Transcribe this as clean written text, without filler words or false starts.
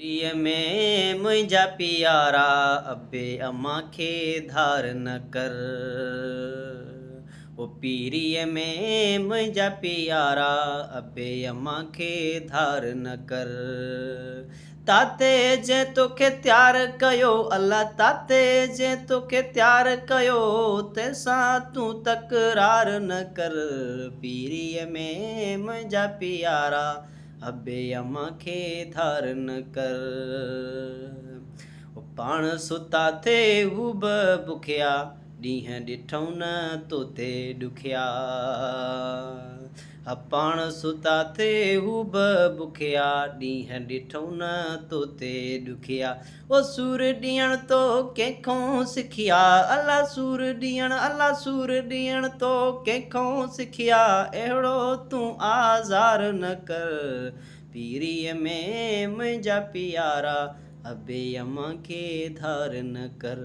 پيريء ۾ منهنجا پيارا، ابي امان کي ڌار نه ڪر. او پيريء ۾ منهنجا پيارا، ابي امان کي ڌار نه ڪر. تاتي جنهن توکي تيار ڪيو، الله تاتي جنهن توکي تيار ڪيو، تنهن سان تون تڪرار نه ڪر. پيريء ۾ منهنجا پيارا، ابي امان کي ڌار نه ڪر. پاڻ ستا ٿي هو به بکيا، ڏينهن ڏٺئون نه توتي ڏکيا. پاڻ ستا ٿي هو به بکيا، ڏينهن ڏٺئون نه توتي ڏکيا. او سور ڏيڻ تو ڪنهن کون سکيا، الا سور ڏيڻ، الا سور ڏيڻ تو ڪنهن کون سکيا، اهڙو تون آزار نه ڪر. پيريء ۾ منهنجا پيارا، ابي امان کي ڌار نه ڪر.